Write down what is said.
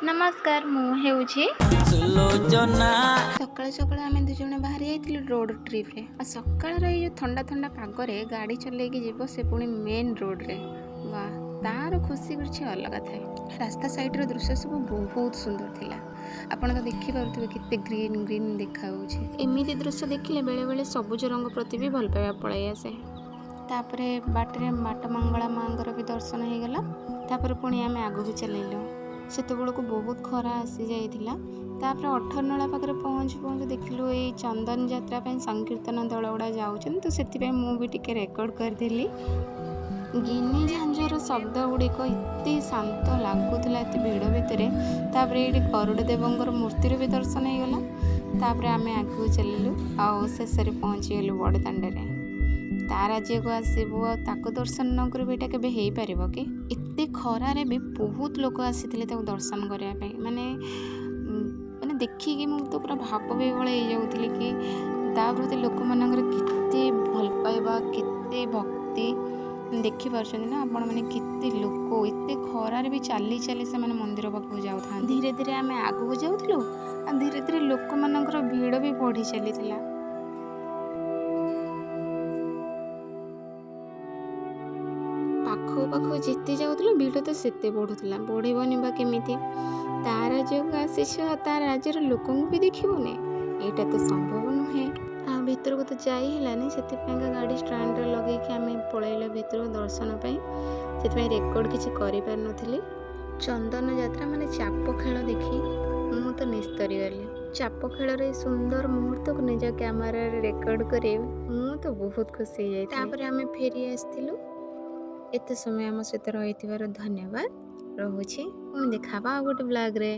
ନମସ୍କାର, ମୁଁ ହେଉଛି ସୁଲୋଚନା। ସକାଳୁ ସକାଳୁ ଆମେ 2 ଜଣ ବାହାରି ଯାଇଥିଲୁ ରୋଡ଼ ଟ୍ରିପ୍ରେ। ଆଉ ସକାଳର ଏଇ ଯେଉଁ ଥଣ୍ଡା ଥଣ୍ଡା ପାଗରେ ଗାଡ଼ି ଚଲେଇକି ଯିବ, ସେ ପୁଣି ମେନ୍ ରୋଡ଼ରେ, ବାଃ, ତାର ଖୁସି କିଛି ଅଲଗା ଥାଏ। ରାସ୍ତା ସାଇଡ଼ର ଦୃଶ୍ୟ ସବୁ ବହୁତ ସୁନ୍ଦର ଥିଲା। ଆପଣ ତ ଦେଖିପାରୁଥିବେ କେତେ ଗ୍ରୀନ୍ ଗ୍ରୀନ୍ ଦେଖାଯାଉଛି। ଏମିତି ଦୃଶ୍ୟ ଦେଖିଲେ ବେଳେବେଳେ ସବୁଜ ରଙ୍ଗ ପ୍ରତି ବି ଭଲ ପାଇବା ପଳାଇ ଆସେ। ତାପରେ ବାଟରେ ବାଟ ମଙ୍ଗଳା ମାଆଙ୍କର ବି ଦର୍ଶନ ହେଇଗଲା। ତାପରେ ପୁଣି ଆମେ ଆଗକୁ ଚାଲିଲୁ। ସେତେବେଳକୁ ବହୁତ ଖରା ଆସିଯାଇଥିଲା। ତାପରେ ଅଠରନଳା ପାଖରେ ପହଞ୍ଚୁ ପହଞ୍ଚୁ ଦେଖିଲୁ ଏଇ ଚନ୍ଦନ ଯାତ୍ରା ପାଇଁ ସଂକୀର୍ତ୍ତନ ଦଳ ଗୁଡ଼ା ଯାଉଛନ୍ତି, ତ ସେଥିପାଇଁ ମୁଁ ବି ଟିକେ ରେକର୍ଡ଼ କରିଦେଲି। ଗିନି ଝାଞ୍ଜର ଶବ୍ଦ ଗୁଡ଼ିକ ଏତେ ଶାନ୍ତ ଲାଗୁଥିଲା ଏତେ ଭିଡ଼ ଭିତରେ। ତାପରେ ଏଇଠି ଗରୁଡ଼ ଦେବଙ୍କର ମୂର୍ତ୍ତିର ବି ଦର୍ଶନ ହେଇଗଲା। ତାପରେ ଆମେ ଆଗକୁ ଚାଲିଲୁ ଆଉ ଶେଷରେ ପହଞ୍ଚିଗଲୁ ବଡ଼ ଦାଣ୍ଡରେ। ତା ରାଜ୍ୟକୁ ଆସିବୁ ଆଉ ତାକୁ ଦର୍ଶନ ନ କରିବୁ, ଏଇଟା କେବେ ହେଇପାରିବ କି? ଏତେ ଖରାରେ ବି ବହୁତ ଲୋକ ଆସିଥିଲେ ତାକୁ ଦର୍ଶନ କରିବା ପାଇଁ। ମାନେ ଦେଖିକି ମୁଁ ତ ପୁରା ଭାବ ବିହ୍ୱଳ ହେଇଯାଉଥିଲି କି ତା ପ୍ରତି ଲୋକମାନଙ୍କର କେତେ ଭଲ ପାଇବା, କେତେ ଭକ୍ତି। ଦେଖିପାରୁଛନ୍ତି ନା ଆପଣମାନେ, କେତେ ଲୋକ ଏତେ ଖରାରେ ବି ଚାଲି ଚାଲି ସେମାନେ ମନ୍ଦିର ପାଖକୁ ଯାଉଥାନ୍ତି। ଧୀରେ ଧୀରେ ଆମେ ଆଗକୁ ଯାଉଥିଲୁ ଆଉ ଧୀରେ ଧୀରେ ଲୋକମାନଙ୍କର ଭିଡ଼ ବି ବଢ଼ି ଚାଲିଥିଲା। ପାଖକୁ ପାଖକୁ ଯେତେ ଯାଉଥିଲୁ, ଭିଡ଼ ତ ସେତେ ବଢ଼ୁଥିଲା। ବଢ଼ିବନି ବା କେମିତି? ତା ରାଜ୍ୟକୁ ଆସିଛ ଆଉ ତା ରାଜ୍ୟର ଲୋକଙ୍କୁ ବି ଦେଖିବୁନି, ଏଇଟା ତ ସମ୍ଭବ ନୁହେଁ। ଆଉ ଭିତରକୁ ତ ଯାଇ ହେଲାନି, ସେଥିପାଇଁକା ଗାଡ଼ି ଷ୍ଟାଣ୍ଡରେ ଲଗେଇକି ଆମେ ପଳେଇଲୁ ଭିତରକୁ ଦର୍ଶନ ପାଇଁ। ସେଥିପାଇଁ ରେକର୍ଡ଼ କିଛି କରିପାରିନଥିଲି। ଚନ୍ଦନ ଯାତ୍ରା ମାନେ ଚାପ ଖେଳ ଦେଖି ମୁଁ ତ ନିସ୍ତରି ଗଲି। ଚାପ ଖେଳର ଏଇ ସୁନ୍ଦର ମୁହୂର୍ତ୍ତକୁ ନିଜ କ୍ୟାମେରାରେ ରେକର୍ଡ଼ କରି ମୁଁ ତ ବହୁତ ଖୁସି ହେଇଯାଇଥିଲି। ତାପରେ ଆମେ ଫେରି ଆସିଥିଲୁ। ଏତେ ସମୟ ଆମ ସହିତ ରହିଥିବାରୁ ଧନ୍ୟବାଦ। ରହୁଛି, ପୁଣି ଦେଖା ହବା ଆଉ ଗୋଟେ ବ୍ଲଗ୍ରେ।